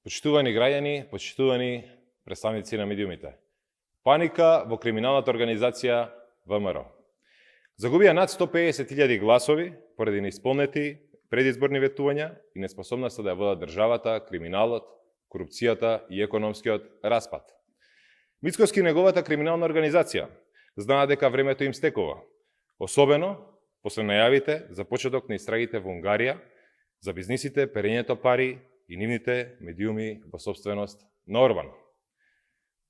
Почитувани граѓани, почитувани представници на медиумите. Паника во криминалната организација ВМРО. Загубија над 150.000 гласови поради неисполнети предизборни ветувања и неспособноста да ја водат државата, криминалот, корупцијата и економскиот распад. Мицкоски и неговата криминална организација знаат дека времето им стекува, особено после најавите за почеток на истрагите во Унгарија за бизнисите, перењето пари и нивните медиуми во собственост на Орбан.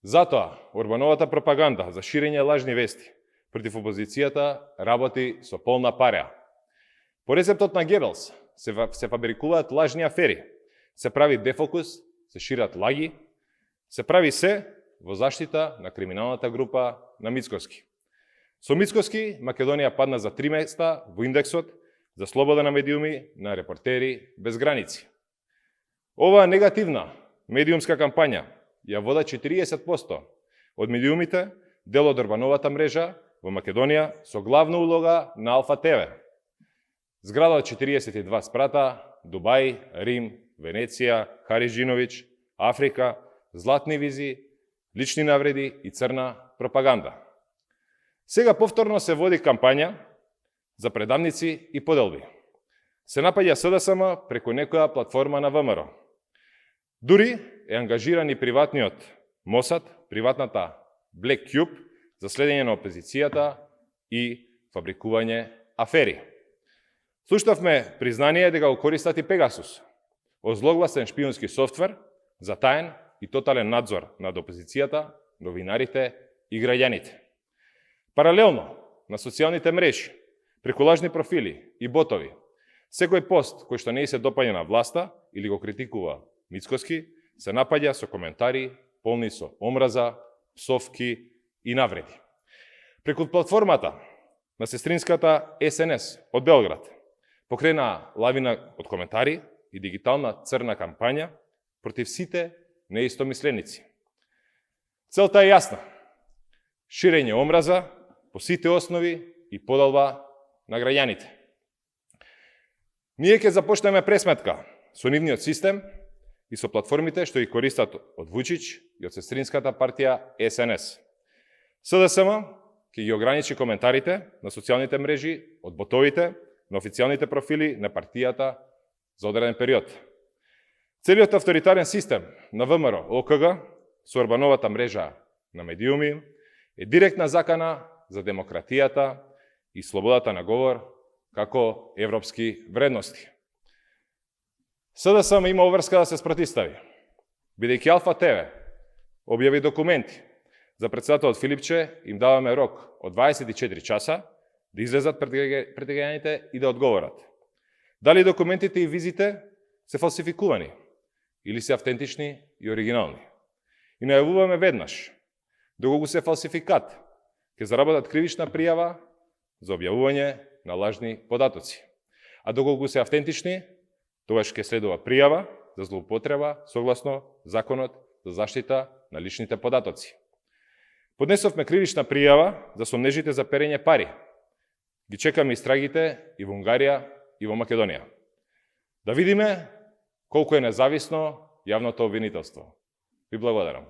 Затоа, Орбановата пропаганда за ширење лажни вести против опозицијата работи со полна пареа. По рецептот на Гебелс се фабрикуваат лажни афери, се прави дефокус, се шират лаги, се прави се во заштита на криминалната група на Мицкоски. Со Мицкоски, Македонија падна за 3 места во индексот за слобода на медиуми на Репортери без граници. Оваа негативна медиумска кампања ја вода 40% од медиумите, дел од Орбановата мрежа во Македонија со главна улога на Алфа ТВ. Зграда од 42 спрата, Дубај, Рим, Венеција, Хариџиновиќ, Африка, златни визи, лични навреди и црна пропаганда. Сега повторно се води кампања за предавници и поделби. Се напаѓа СДСМ преку некоја платформа на ВМРО. Дури е ангажиран и приватниот Мосад, приватната Black Cube за следење на опозицијата и фабрикување афери. Слушнавме признание дека го користат и Пегасус, озлогласен шпиунски софтвер за таен и тотален надзор над опозицијата, новинарите и граѓаните. Паралелно на социјалните мрежи, преку лажни профили и ботови, секој пост кој што не се допаѓа на власта или го критикува Мицкоски, се напаѓа со коментари полни со омраза, псовки и навреди. Преку платформата на сестринската СНС од Белград покрена лавина од коментари и дигитална црна кампања против сите неистомисленици. Целта е јасна: ширење омраза по сите основи и подалба на граѓаните. Ние ќе започнеме пресметка со нивниот систем и со платформите што ги користат од Вучич и од сестринската партија СНС. СДСМ ќе ги ограничи коментарите на социјалните мрежи од ботовите на официјалните профили на партијата за одреден период. Целиот авторитарен систем на ВМРО ОКГ со Орбановата мрежа на медиуми е директна закана за демократијата и слободата на говор како европски вредности. СДСМ има обврска да се спротистави, бидејќи Алфа ТВ објави документи за председателот Филипче, им даваме рок од 24 часа да излезат пред граѓаните и да одговорат. Дали документите и визите се фалсификувани или се автентични и оригинални? И најавуваме веднаш, доколку се фалсификат, ќе заработат кривична пријава за објавување на лажни податоци. А доколку се автентични, тогаш ќе следува пријава за злоупотреба согласно Законот за заштита на личните податоци. Поднесовме кривична пријава за сомнежите за перење пари. Ги чекаме истрагите и во Унгарија и во Македонија. Да видиме колку е независно јавното обвинителство. Ви благодарам.